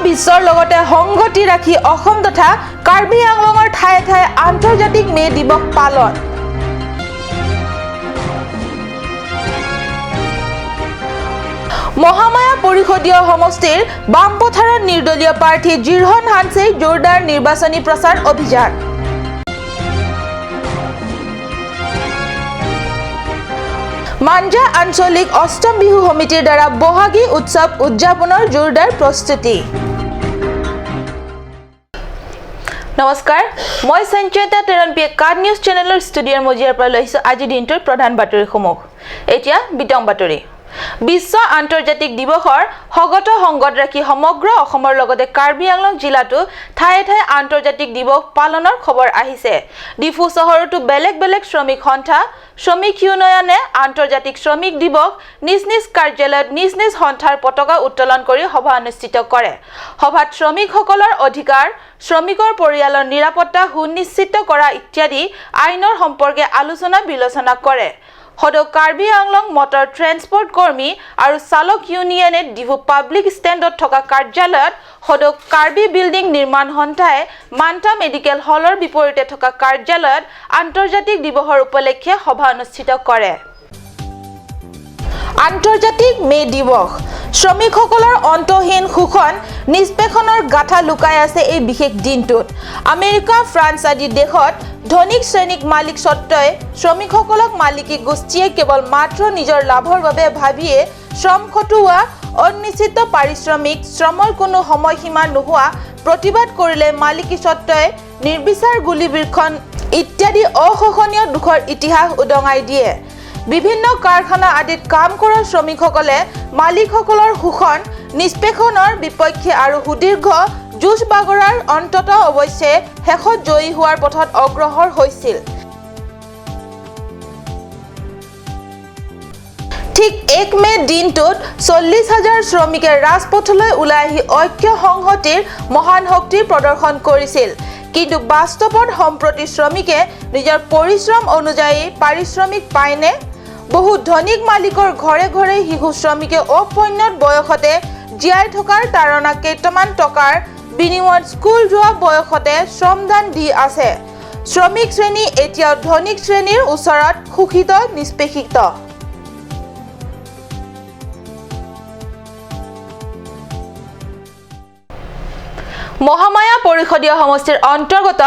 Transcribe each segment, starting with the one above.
বিশ্বৰ লগতে সংগতি ৰাখি অসম তথা কাৰ্বি আংলঙৰ ঠায়ে ঠায়ে আন্তৰ্জাতিক মে' দিৱস পালন। মহামায়া পৰিষদীয় সমষ্টিৰ বামপথাৰত নিৰ্দলীয় প্ৰাৰ্থী জিৰহন হানছেৰ জোৰদাৰ নিৰ্বাচনী প্ৰচাৰ অভিযান। মাঞ্জা আঞ্চলিক অষ্টম বিহু সমিতিৰ দ্বাৰা বহাগী উৎসৱ উদযাপনৰ জোৰদাৰ প্ৰস্তুতি। নমস্কাৰ, মই সঞ্চয়িতা তেৰণপিয়ে কাট নিউজ চেনেলৰ ষ্টুডিঅ'ৰ মজিয়াৰ পৰা লৈ আহিছোঁ আজিৰ দিনটোৰ প্ৰধান বাতৰিসমূহ। এতিয়া বিতং বাতৰি। বিশ্ব আন্তৰ্জাতিক দিৱসৰ সগত সংগত ৰাখি সমগ্ৰ অসমৰ লগতে কাৰ্বি আংলং জিলাতো ঠায়ে ঠায়ে আন্তৰ্জাতিক দিৱস পালনৰ খবৰ আহিছে। ডিফু চহৰতো বেলেগ বেলেগ শ্ৰমিক সন্থা, শ্ৰমিক ইউনিয়নে আন্তৰ্জাতিক শ্ৰমিক দিৱস নিজ নিজ কাৰ্যালয়ত নিজ নিজ সন্থাৰ পতাকা উত্তোলন কৰি সভা অনুষ্ঠিত কৰে। সভাত শ্ৰমিকসকলৰ অধিকাৰ, শ্ৰমিকৰ পৰিয়ালৰ নিৰাপত্তা সুনিশ্চিত কৰা ইত্যাদি আইনৰ সম্পৰ্কে আলোচনা বিলোচনা কৰে। সদৌ কাৰ্বি আংলং মটৰ ট্ৰেন্সপৰ্ট কৰ্মী আৰু চালক ইউনিয়নে ডিফু পাব্লিক ষ্টেণ্ডত থকা কাৰ্যালয়ত, সদৌ কাৰ্বি বিল্ডিং নিৰ্মাণ সন্থাই মান্তা মেডিকেল হলৰ বিপৰীতে থকা কাৰ্যালয়ত আন্তৰ্জাতিক দিৱসৰ উপলক্ষে সভা অনুষ্ঠিত কৰে। আন্তৰ্জাতিক মে' দিৱস শ্ৰমিকসকলৰ অন্তহীন শোষণ নিষ্পেষণৰ গাথা লুকাই আছে এই বিশেষ দিনটোত। আমেৰিকা, ফ্ৰান্স আদি দেশত ধনিক শ্ৰেণীক মালিক স্বত্বই শ্ৰমিকসকলক মালিকী গোষ্ঠীয়ে কেৱল মাত্ৰ নিজৰ লাভৰ বাবে ভাবিয়ে শ্ৰম খটুওৱা, অনিশ্চিত পাৰিশ্ৰমিক, শ্ৰমৰ কোনো সময়সীমা নোহোৱা, প্ৰতিবাদ কৰিলে মালিকী স্বত্বই নিৰ্বিচাৰ গুলীবৰ্ষণ ইত্যাদি অসহনীয় দুখৰ ইতিহাস উদঙাই দিয়ে। বিভিন্ন কাৰখানা আদিত কাম কৰা শ্ৰমিকসকলে মালিকসকলৰ শোষণ নিষ্পেষণৰ বিপক্ষে আৰু সুদীৰ্ঘ যুঁজ বাগৰাৰ অন্তত অৱশ্যে শেষত জয়ী হোৱাৰ পথত অগ্ৰসৰ হৈছিল। ঠিক 1 মে' দিনটোত 40,000 শ্ৰমিকে ৰাজপথলৈ ওলাই আহি ঐক্য সংহতিৰ মহান শক্তিৰ প্ৰদৰ্শন কৰিছিল। কিন্তু বাস্তৱত সম্প্ৰতি শ্ৰমিকে নিজৰ পৰিশ্ৰম অনুযায়ী পাৰিশ্ৰমিক পায়নে? বহু ধনিক মালিকৰ ঘৰে ঘৰে শিশু শ্ৰমিকে অপৈণত বয়সতে জীয়াই থকাৰ তাৰণা কেইটামান টকাৰ বিনিময়ত স্কুল যোৱা বয়সতে শ্ৰমদান দি আছে। শ্ৰমিক শ্ৰেণী এতিয়াও ধনিক শ্ৰেণীৰ ওচৰত শোষিত নিষ্পেষিত। মহামায়া পৰিষদীয় সমষ্টিৰ অন্তৰ্গত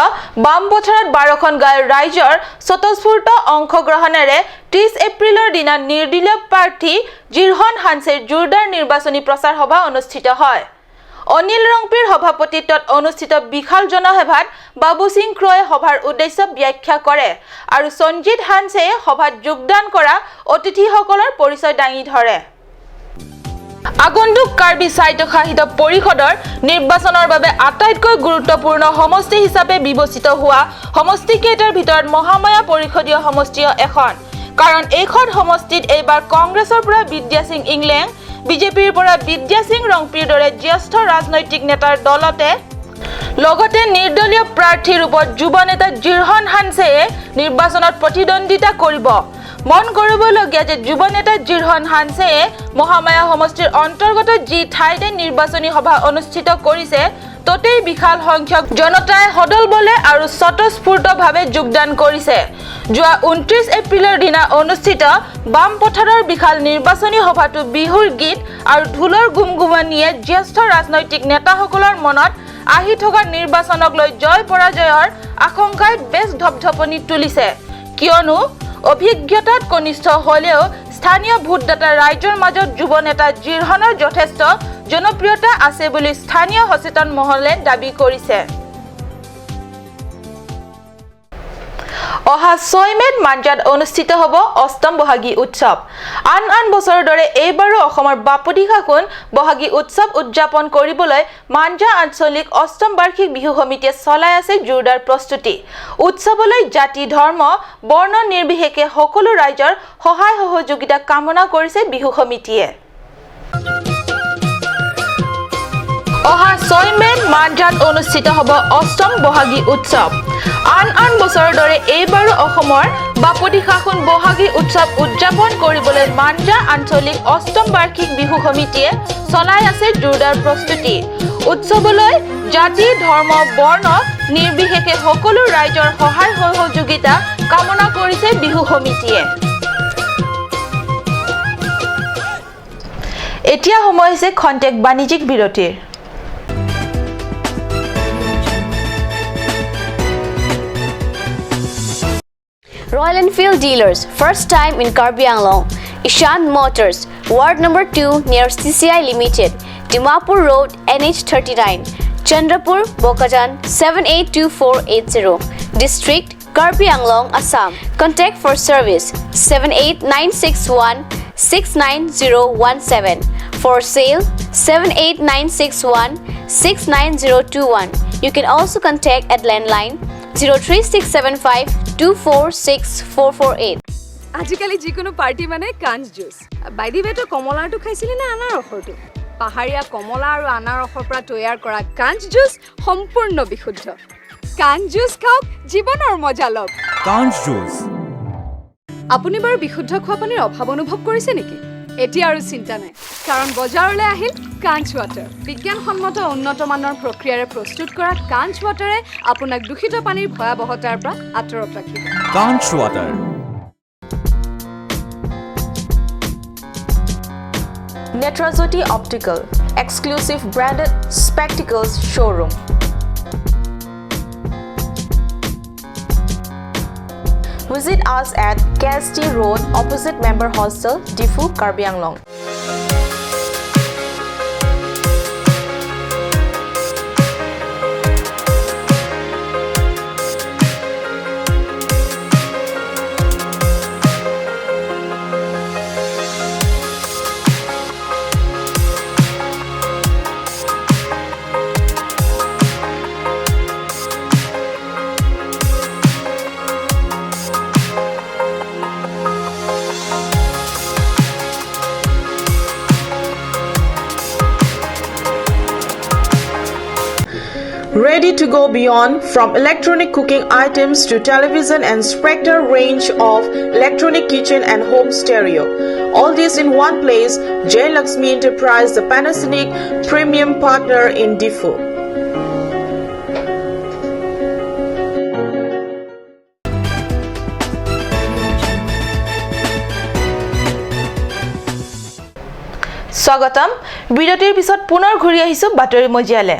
বামপথাৰত 12খন গাঁৱৰ ৰাইজৰ স্বতঃস্ফূৰ্ত অংশগ্ৰহণেৰে 30 এপ্ৰিলৰ দিনা নিৰ্দলীয় প্ৰাৰ্থী জিৰহন হানছেৰ জোৰদাৰ নিৰ্বাচনী প্ৰচাৰ সভা অনুষ্ঠিত হয়। অনিল ৰংপিৰ সভাপতিত্বত অনুষ্ঠিত বিশাল জনসভাত বাবু সিং ক্ৰয়ে সভাৰ উদ্দেশ্য ব্যাখ্যা কৰে আৰু সঞ্জিত হানছে সভাত যোগদান কৰা অতিথিসকলৰ পৰিচয় দাঙি ধৰে। আগন্তুক কাৰ্বি স্বায়ত্তশাসিত পৰিষদৰ নিৰ্বাচনৰ বাবে আটাইতকৈ গুৰুত্বপূৰ্ণ সমষ্টি হিচাপে বিবেচিত হোৱা সমষ্টিকেইটাৰ ভিতৰত মহামায়া পৰিষদীয় সমষ্টিও এখন। কাৰণ এইখন সমষ্টিত এইবাৰ কংগ্ৰেছৰ পৰা বিদ্যা সিং ইংলেং, বিজেপিৰ পৰা বিদ্যা সিং ৰংপিৰ দৰে জ্যেষ্ঠ ৰাজনৈতিক নেতাৰ দলতে লগতে নিৰ্দলীয় প্ৰাৰ্থীৰ ৰূপত যুৱ নেতা জিৰহন হানছেয়ে নিৰ্বাচনত প্ৰতিদ্বন্দ্বিতা কৰিব। মন কৰিবলগীয়া যে যুৱ নেতা জিৰহন হানছেয়ে মহামায়া সমষ্টিৰ অন্তৰ্গত যি ঠাইতে নিৰ্বাচনী সভা অনুষ্ঠিত কৰিছে ততেই বিশাল সংখ্যক জনতাই সদল বলে আৰু স্বতঃস্ফূৰ্তভাৱে যোগদান কৰিছে। যোৱা 29 এপ্ৰিলৰ দিনা অনুষ্ঠিত বামপথাৰৰ বিশাল নিৰ্বাচনী সভাটো বিহুৰ গীত আৰু ঢোলৰ গুমগুমনিয়ে জ্যেষ্ঠ ৰাজনৈতিক নেতাসকলৰ মনত আহি থকা নিৰ্বাচনক লৈ জয় পৰাজয়ৰ আশংকাই বেছ ধপধপনি তুলিছে। কিয়নো অভিজ্ঞতাত কনিষ্ঠ হ'লেও স্থানীয় ভোটদাতা ৰাইজৰ মাজত যুৱ নেতা জিৰহনৰ যথেষ্ট জনপ্ৰিয়তা আছে বুলি স্থানীয় সচেতন মহলে দাবী কৰিছে। অহা 6 মে'ত মাঞ্জাত অনুষ্ঠিত হ'ব অষ্টম বহাগী উৎসৱ। আন আন বছৰৰ দৰে এইবাৰো অসমৰ বাপতি সাহোন বহাগী উৎসৱ উদযাপন কৰিবলৈ মাঞ্জা আঞ্চলিক অষ্টম বাৰ্ষিক বিহু সমিতিয়ে চলাই আছে জোৰদাৰ প্ৰস্তুতি। উৎসৱলৈ জাতি, ধৰ্ম, বৰ্ণ নিৰ্বিশেষে সকলো ৰাইজৰ সহায় সহযোগিতা কামনা কৰিছে বিহু সমিতিয়ে। অহা 6 মে'ত মাঞ্জাত অনুষ্ঠিত হ'ব অষ্টম বহাগী উৎসৱ। আন আন বছৰৰ দৰে এইবাৰো অসমৰ বাপতি সাহোন বহাগী উৎসৱ উদযাপন কৰিবলৈ মাঞ্জা আঞ্চলিক অষ্টম বাৰ্ষিক বিহু সমিতিয়ে চলাই আছে জোৰদাৰ প্ৰস্তুতি। উৎসৱলৈ জাতি, ধৰ্ম, বৰ্ণ নিৰ্বিশেষে সকলো ৰাইজৰ সহায় সহযোগিতা কামনা কৰিছে বিহু সমিতিয়ে। এতিয়া সময় হৈছে খন্তেক বাণিজ্যিক বিৰতিৰ। Royal Enfield dealers, first time in Karbi Anglong. Ishan Motors, Ward number 2 near CCI Limited, Dimapur Road, NH 39, Chandrapur, Bokajan 782480, District Karbi Anglong, Assam. Contact for service 78961 69017. For sale 78961 69021. You can also contact at landline 03675 246448. আজিকালি যিকোনো party মানে কাঞ্চ juice. By the ৱে, তই কমলাৰটো খাইছিলি নে আনাৰসৰটো? পাহাৰীয়া কমলা আৰু আনাৰসৰ পৰা তৈয়াৰ কৰা কাঞ্চ জুচ সম্পূৰ্ণ বিশুদ্ধ। কাঞ্চ জুচ খাওক, জীৱনৰ মজা লওক। Conch Juice. আপুনি বাৰু বিশুদ্ধ খোৱা পানীৰ অভাৱ অনুভৱ কৰিছে নেকি? এতিয়া আৰু চিন্তা নাই, কাৰণ বজাৰলৈ আহিল কাঞ্চ ৱাটাৰ। বিজ্ঞানসন্মত উন্নত মানৰ প্ৰক্ৰিয়াৰে প্ৰস্তুত কৰা কাঞ্চ ৱাটাৰে আপোনাক দূষিত পানীৰ ভয়াৱহতাৰ পৰা আঁতৰত ৰাখিব। Conch Water. Netrajyoti Optical, exclusive branded spectacles showroom. Visit us at KST Road, opposite Member Hostel, Diphu, Karbi Anglong. Ready to go beyond from electronic cooking items to television and Spectre range of electronic kitchen and home stereo. All this in one place, J Lakshmi Enterprise, the Panasonic premium partner in Diphu. স্বাগতম। বিৰতিৰ পিছত পুনৰ ঘূৰি আহিছোঁ বাতৰি মজিয়ালে।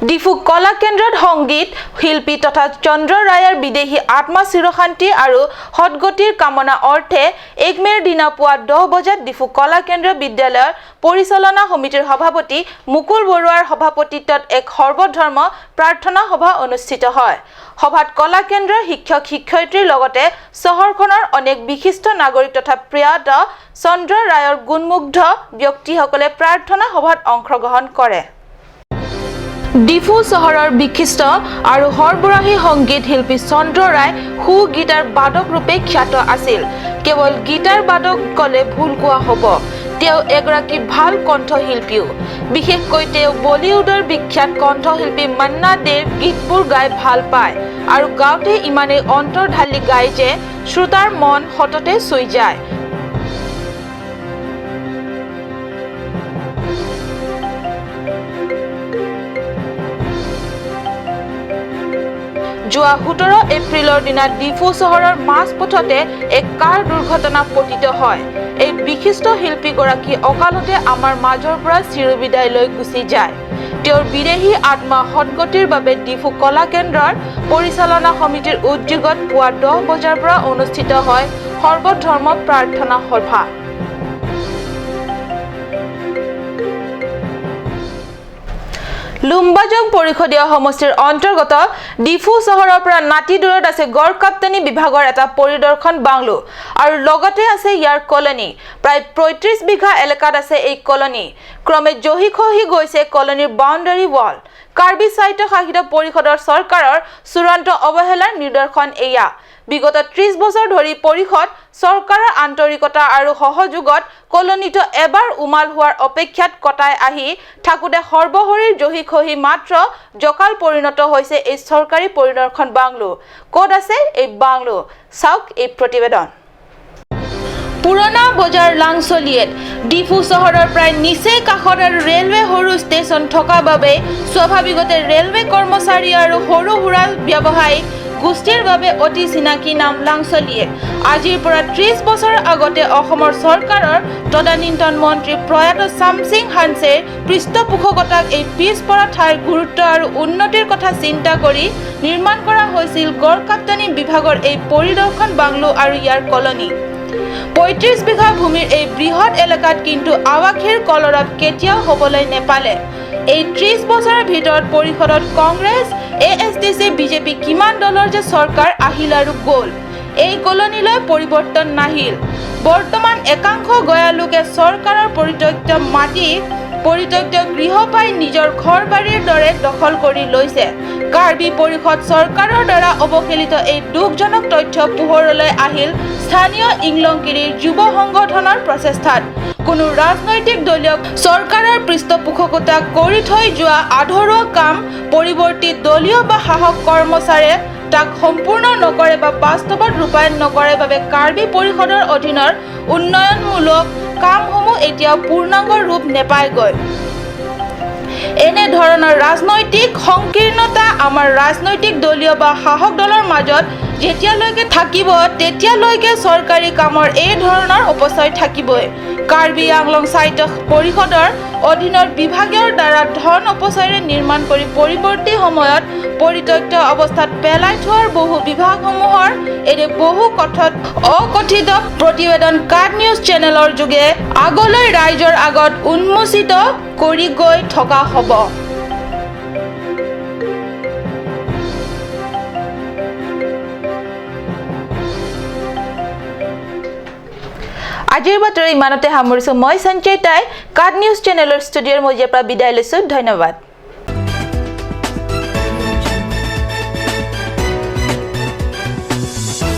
ডিফু কলা কেন্দ্ৰত সংগীত শিল্পী তথা চন্দ্ৰ ৰায়ৰ বিদেহী আত্মা চিৰশান্তি আৰু সদগতিৰ কামনা অৰ্থে 1 মে'ৰ দিনা পুৱা 10 বজাত ডিফু কলা কেন্দ্ৰ বিদ্যালয়ৰ পৰিচালনা সমিতিৰ সভাপতি মুকুল বৰুৱাৰ সভাপতিত্বত এক সৰ্বধৰ্ম প্ৰাৰ্থনা সভা অনুষ্ঠিত হয়। সভাত কলা কেন্দ্ৰৰ শিক্ষক শিক্ষয়িত্ৰীৰ লগতে চহৰখনৰ অনেক বিশিষ্ট নাগৰিক তথা প্ৰয়াত চন্দ্ৰ ৰায়ৰ গুণমুগ্ধ ব্যক্তিসকলে প্ৰাৰ্থনা সভাত অংশগ্ৰহণ কৰে। ডিফু চহৰৰ বিশিষ্ট আৰু সৰবৰাহী সংগীত শিল্পী চন্দ্ৰ ৰায় সু গীটাৰ বাদক ৰূপে খ্যাত আছিল। কেৱল গীটাৰ বাদক ক'লে ভুল কোৱা হ'ব, তেওঁ এগৰাকী ভাল কণ্ঠশিল্পীও। বিশেষকৈ তেওঁ বলিউডৰ বিখ্যাত কণ্ঠশিল্পী মান্না দেৰ গীতবোৰ গাই ভাল পায় আৰু গাওঁতে ইমানেই অন্তৰ ঢালি গায় যে শ্ৰোতাৰ মন সততে চুই যায়। যোৱা 17 এপ্ৰিলৰ দিনা ডিফু চহৰৰ মাজপথতে এক কাৰ দুৰ্ঘটনা পতিত হয়। এই বিশিষ্ট শিল্পীগৰাকী অকালতে আমাৰ মাজৰ পৰা চিৰবিদায় লৈ গুচি যায়। তেওঁৰ বিদেহী আত্মা সদগতিৰ বাবে ডিফু কলা কেন্দ্ৰৰ পৰিচালনা সমিতিৰ উদ্যোগত পুৱা 10 বজাৰ পৰা অনুষ্ঠিত হয় সৰ্বধৰ্ম প্ৰাৰ্থনা সভা। লুম্বাজং পৰিষদীয় সমষ্টিৰ অন্তৰ্গত ডিফু চহৰৰ পৰা নাতি দূৰত আছে গড়কাপ্তানি বিভাগৰ এটা পৰিদৰ্শন বাংলো আৰু লগতে আছে ইয়াৰ কলনী। প্ৰায় 35 বিঘা এলেকাত আছে এই কলনী। ক্ৰমে জহি খহি গৈছে কলনীৰ বাউণ্ডাৰী ৱাল। কাৰ্বি স্বায়ত্ত শাসিত পৰিষদৰ চৰকাৰৰ চূড়ান্ত অৱহেলাৰ নিদৰ্শন এয়া। বিগত 30 বছৰ ধৰি পৰিষদ চৰকাৰৰ আন্তৰিকতা আৰু সহযোগত কলনীটো এবাৰ উমাল হোৱাৰ অপেক্ষাত কটাই আহি থাকোঁতে সৰ্বশৰীৰ জহি খহি মাত্ৰ জঁকাল পৰিণত হৈছে এই চৰকাৰী পৰিদৰ্শন বাংলো। ক'ত আছে এই বাংলো, চাওক এই প্ৰতিবেদন। পুৰণা বজাৰ লাংচলিয়েত। ডিফু চহৰৰ প্ৰায় নিচেই কাষত আৰু ৰেলৱে সৰু ষ্টেচন থকা বাবে স্বাভাৱিকতে ৰেলৱে কৰ্মচাৰী আৰু সৰু সুৰা ব্যৱসায়িক গোষ্ঠীৰ বাবে অতি চিনাকি নাম লাংচলিয়ে। আজিৰ পৰা 30 বছৰৰ আগতে অসমৰ চৰকাৰৰ তদানীন্তন মন্ত্ৰী প্ৰয়াত চামচিং হাঞ্চেৰ পৃষ্ঠপোষকতাত এই পিছপৰা ঠাইৰ গুৰুত্ব আৰু উন্নতিৰ কথা চিন্তা কৰি নিৰ্মাণ কৰা হৈছিল গড়কাপ্তানি বিভাগৰ এই পৰিদৰ্শন বাংলো আৰু ইয়াৰ কলনী। 35 বিঘা ভূমিৰ এই বৃহৎ এলেকাত কিন্তু আৱাসীৰ কলৰৱ কেতিয়াও হ'বলৈ নেপালে। এই 30 বছৰৰ ভিতৰত পৰিষদত কংগ্ৰেছ, এএছডিচি, বিজেপি কিমান দলৰ যে চৰকাৰ আহিল আৰু গ'ল, এই কলনীলৈ পৰিৱৰ্তন নাহিল। বৰ্তমান একাংশ গঞা লোকে চৰকাৰৰ পৰিত্যক্ত মাটি, পৰিত্যক্ত গৃহ পাই নিজৰ ঘৰ বাৰীৰ দৰে দখল কৰি লৈছে। কাৰ্বি পৰিষদ চৰকাৰৰ দ্বাৰা অৱহেলিত এই দুখজনক তথ্য পোহৰলৈ আহিল স্থানীয় ইংলংগিৰিৰ যুৱ সংগঠনৰ প্ৰচেষ্টাত। কোনো ৰাজনৈতিক দলীয় চৰকাৰৰ পৃষ্ঠপোষকতা কৰি থৈ যোৱা আধৰুৱা কাম পৰিৱৰ্তী দলীয় বা শাসক কৰ্মচাৰীয়ে তাক সম্পূৰ্ণ নকৰে বা বাস্তৱত ৰূপায়ণ নকৰে বাবে কাৰ্বি পৰিষদৰ অধীনৰ উন্নয়নমূলক কামসমূহ এতিয়াও পূৰ্ণাংগ ৰূপ নেপায়গৈ। এনেধৰণৰ ৰাজনৈতিক সংকীৰ্ণতা আমাৰ ৰাজনৈতিক দলীয় বা শাসক দলৰ মাজত যেতিয়ালৈকে থাকিব, তেতিয়ালৈকে চৰকাৰী কামৰ এই ধৰণৰ অপচয় থাকিবই। কাৰ্বি আংলং স্বায়ত্ত পৰিষদৰ অধীনৰ বিভাগীয়ৰ দ্বাৰা ধন অপচয়ৰে নিৰ্মাণ কৰি পৰৱৰ্তী সময়ত পৰিত্যক্ত অৱস্থাত পেলাই থোৱাৰ বহু বিভাগসমূহৰ এনে বহু কথত অকথিত প্ৰতিবেদন কাট নিউজ চেনেলৰ যোগে আগলৈ ৰাইজৰ আগত উন্মোচিত কৰি গৈ থকা হ'ব। আজিৰ বাতৰি ইমানতে সামৰিছোঁ। মই সঞ্চয় তাই কাট নিউজ চেনেলৰ ষ্টুডিঅ'ৰ মজিয়াৰ পৰা বিদায় লৈছোঁ। ধন্যবাদ।